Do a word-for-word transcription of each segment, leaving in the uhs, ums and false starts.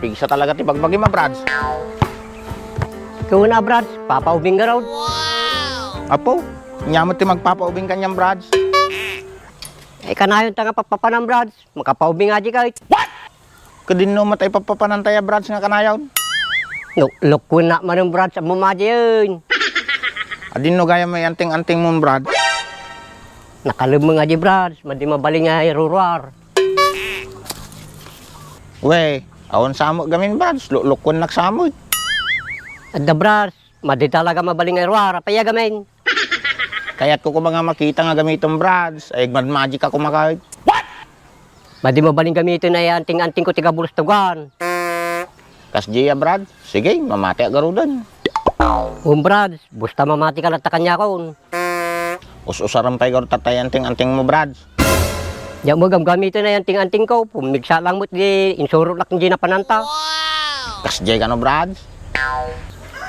Pigsa talaga ti bagbagim a, Brads. Kuna, Brads, papaubing garud. Apo, ania met ti magpapaubing kaniam, Brads? Ay, kanayon ta nga papapanan, Brads. Makapaubing nga di ka. Kadinno met ay papapananta ya, Brads, nga kanayon? Luklukuennak manen, Brads, ammom a diay. Adinno gayam ay anting-antingmon, Brads? Nakalemmeng a di, Brads, madi mabalin nga iruruar. We, awan sa met gamin, Brads, luklukuennak sa met. Adda, Brads, madi talaga mabalin nga iruar, apay a gamin? Kayatko koma nga makita nga gamitem, Brads. Ay, agmagmagic a koma ket. Madi mabalin gamiten ay anting-antingko ti kabulstugan. Kasdiay a, Brads. Sige, mamatiak garuden. Wen, Brads, basta mamatika latta kaniakon. Us-usaren pay garud tatta ay anting-antingmo, Brads. Diak met gamgamiten ay anting-antingko, pummigsa lang met di insurotnak diay napananta. Kasdiay kano, Brads?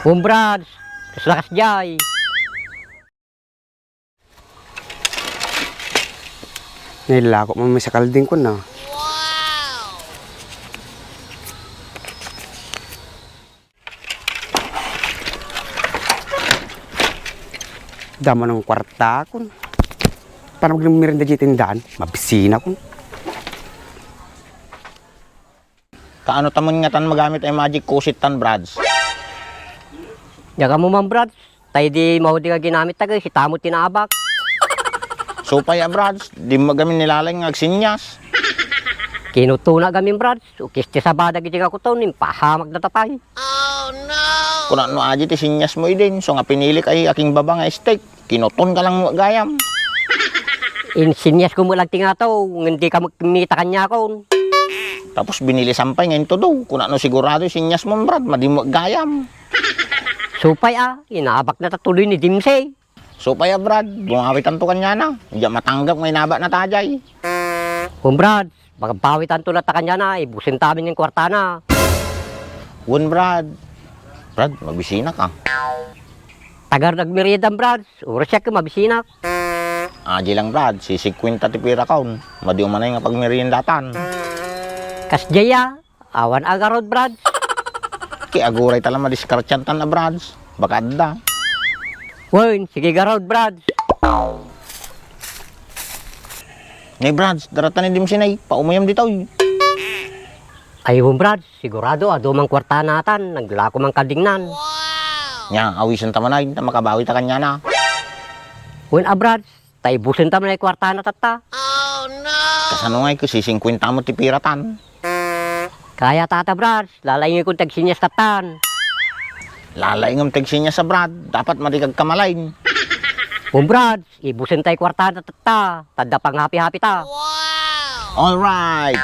Wen, Brads, kasla kasdiay. Nailako man may sakalding kun na. Damo ng kwarta kun. Paano magmerienda di tindahan? Mabisina kun. Kaano ta man ngatan magamit ay magic kusit tan, Brads? Diak ammo man, Brads. Tay di maudi nga ginamit ta, ket sita met ti naabak. Supay a, Brads, di mo gamin nilalay nga agsinyas. Kinutona gamin, Brads. Ukis ti sabada iti kakuton, impahamak data pay. Kuna no adi ti sinyasmo idin, so nga pinilik ay aking baba nga steak. Kinuton ka lang gayam. Insinyas ko met lang ti ngato, ngem di ka met kimmita kaniakon. Tapos binilisan pay nga intudo. Kuna no sigurado sinyasmo, Brad, madi met gayam. Supay a, inabakna ta tuloy ni Dimsey. Supay a, Brad, bumawitanto kaniana. Diak matanggap nga inabakna ta jay. Wen, Brad, babawitanto latta kaniana, ibusentamin nga kuartana. Wen, Brad. Brad, mabisinak a. Tagar nagmeriendam, Brad. Oras siak mabisinak. Adi lang, Brad, sisigkuenta ti pirakon. Madi umanay nga pagmeriendatan. Kasdiay a, awan a garud, Brad. Ki aguray ta la madiskartiantan a, Brad. Baka adda. Wen, sige garud, Brad. Nay, Brad, daratan ni Dimsey nay, paumuyam ditoy. Ay, wen, Brad, sigurado adu man kuartana atan, naglako man kadingnan. Nia, awisenta man ay, ta makabawita kaniana. Wen a, Brad, ta ibusenta man ay kuartana tatta. Kasano ngay ket sisigkuenta met ti piratan? Kaya tata, Brad, lalaingekon ti agsinyas tattan. Lalaingem ti agsinyas a, Brad, dapat madi ka agkamalain. Wen, Brad, ibusenta ay kuartana tatta, ta adda panghapi-hapita. All right.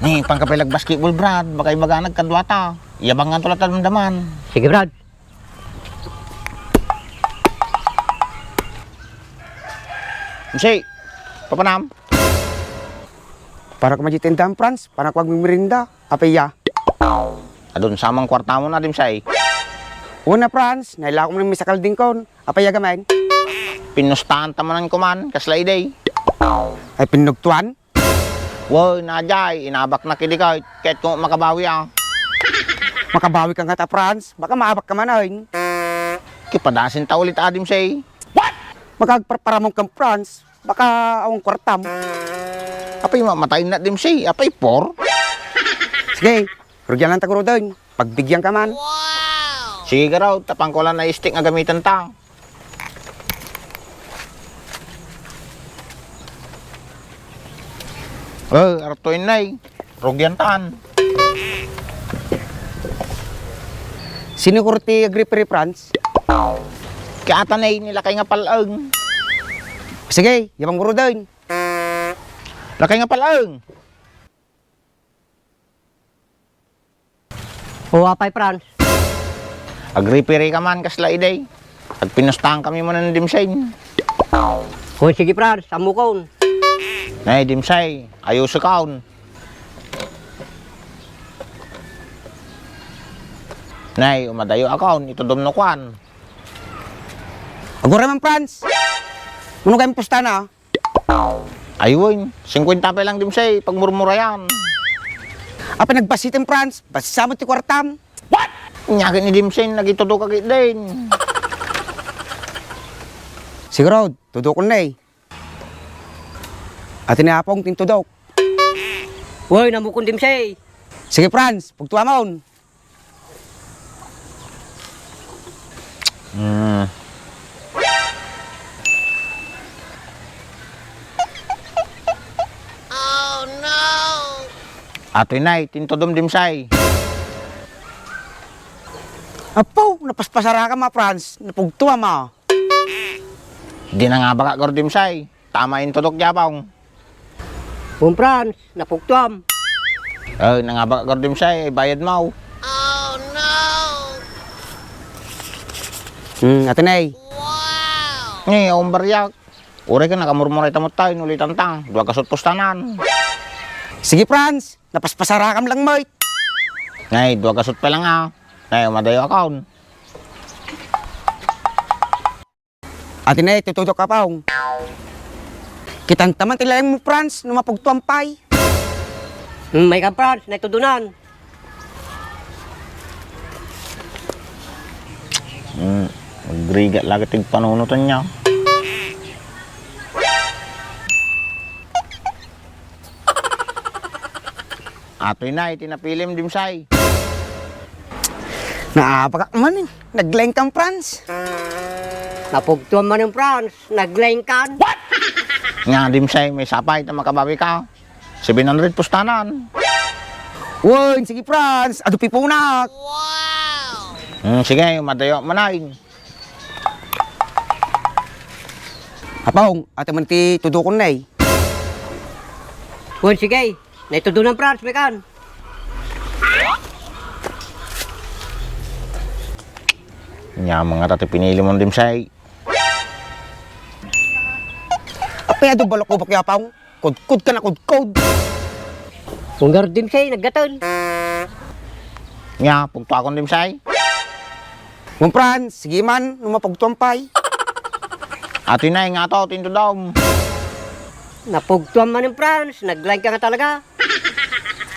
Ni, pangkapay la agbasketball, Brad, baka ibaganak kaduata. Iyabanganto latta damdaman. Sige, Brad. Dimsey, papanam? Panak madi tindahan, Franz. Panak agmerienda. Apay a? Adun sa man kuartamon a, Dimsey? Wen a, Franz, nailako man may sakaldingkon. Apay a gamin? Pinustaan ta manen kuman, kasla idi. Ay, pinugtuan? Wen, a jay, inabaknak idi ket, ket kung makabawi a. Makabawi ka ngata, Franz, baka maabak ka man ay. Kipadasin ta ulit a, Dimsey. Makagparparamong kan, Franz, baka awan kuartam. Apay mamatayen na, Dimsey, apay por? Sige, rugian lang ta garuden. Pagbigian ka man. Sige garud, tapangko lang na stick nga gamitan ta. Eh, artoy nay. Rugian tan. Sino kuro ti agripiri, Franz? Kaya tanay ni lakay nga palaeng. Sige, yabang garuden. Lakay nga palaeng. O, apay, Franz? Agripiri ka man, kasla idi. Agpinustaan kami manen ni Dimsey. O, sige, Franz, ammokon. Nay, Dimsey, ayusek kaon. Nay, umadayo a kaon, itudom no kuan. Aguray man, Franz. Mano kayat pustana? Ay, wen, singkuenta pay lang, Dimsey, pagmurmurayan. Apay nagbassit, Franz? Bassa met ti kuartam. What? Ania ket ni Dimsay, nagitudok ka ketdin. Sige, Rod, tudokon, Nay. Ati ni Apong, tintudok. Woy, namukon, Dimsay. Sige, Franz, pugtuamon. Hmm. Atoy, Nay, tintudom, Dimsay. Apo, napaspasarakam a, Franz. Napugtuam a. Di nangabaka, Gordimsay. Tama intudok, Japong. Wen, Franz, napugtuam. Eh, nangabaka, Gordimsay, bayad mo. Hmm, atenay. Ni, awan bariak. Uray ka nakamurmuray ta met tayo, inulitan ta. Dua gasut pustanan. Sige, Franz, napaspasarakam lang met. Nay, dua gasut pa lang, ah. Nay, madayo akon. Ati ne, tutudok ka, Pong. Kitam ta man ti laeng mo, Franz, no mapugtuam pay. Hmm, maykan, Franz, naitudonan. Hmm, agrigat lagi ti panunutan niya. Atoy na iti napilim, Dimsay. Naabakak manen, naglengkan, Franz. Napugtuam manen, Franz, naglengkan. What? Nga, Dimsay, may sapay ta makabawi ka. Seven hundred pustanan. Wen, sige, Franz, adu pipunak. Wow! Hmm, sige, madayo, manay. Apong, ati man ti tudokon, nay. Wen, sige. Naitudonan, Franz, maykan. Nya, mga tati pinili mo, Dimsay. Apay adu balukubak ya, Pong? Kudkod ka na kudkod. Unggar, Dimsay, naggatel. Nya, pugtuakon, Dimsay. Wen, Franz, sige man, no mapugtuam pay. Atoy na, ingato, tintudom. Napugtuam manen, Franz, naglengkan nga talaga.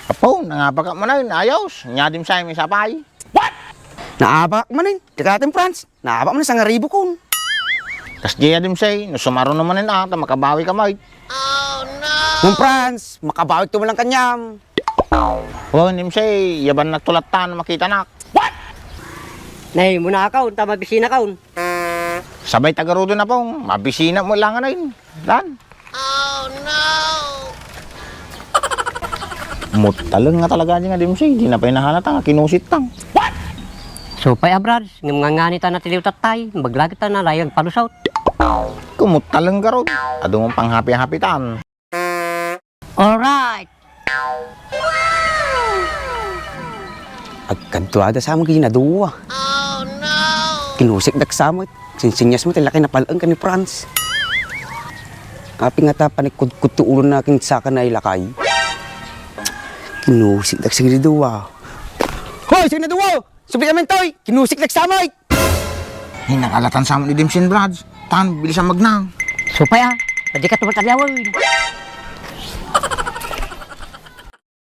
Apo, nangabakak manen, ayos. Nya, Dimsay, may sapay. What? Naabakak manen, kakatim, Franz. Naabak manen, sangaribukon. Kas di, Dimsay, no sumaruno manen, ah, ta makabawi ka, may. Wen, Franz, makabawik to man lang kaniam. Wen, Dimsay, yabannak to latta no makitanak. What? Nay, muna akon, ta mabisina akon. Sabay tagarudon, Apong, mabisina mo lang, anay. Dan. Muttaleng nga talaga di nga, Dimsay, di na pay nahalata nga kinusit tang. What? Supay a, Franz, ngem nganganita na ti liwtattay, baglagit ta na, layag palusot. Kumuttaleng garud. Adu mo panghapi-hapitan. Alright. Agkadtuada sa mo ginaduwa. Kinusik dak sa mo. Sinsinyas mo, ti lakay napal-eng ka ni Franz. Apay nga ta panikudkod ti ulo na kin saka na ilakay. Kinusik dak sa ginaduwa. Hoy, sa ginaduwa! Subli kami toy! Kinusik dak sa mo, eh! Ay, nakalatan sa mo ni Dimsin, Brads. Tan, bilisan magnang. Supay, ah. Pwede ka tumataliawan.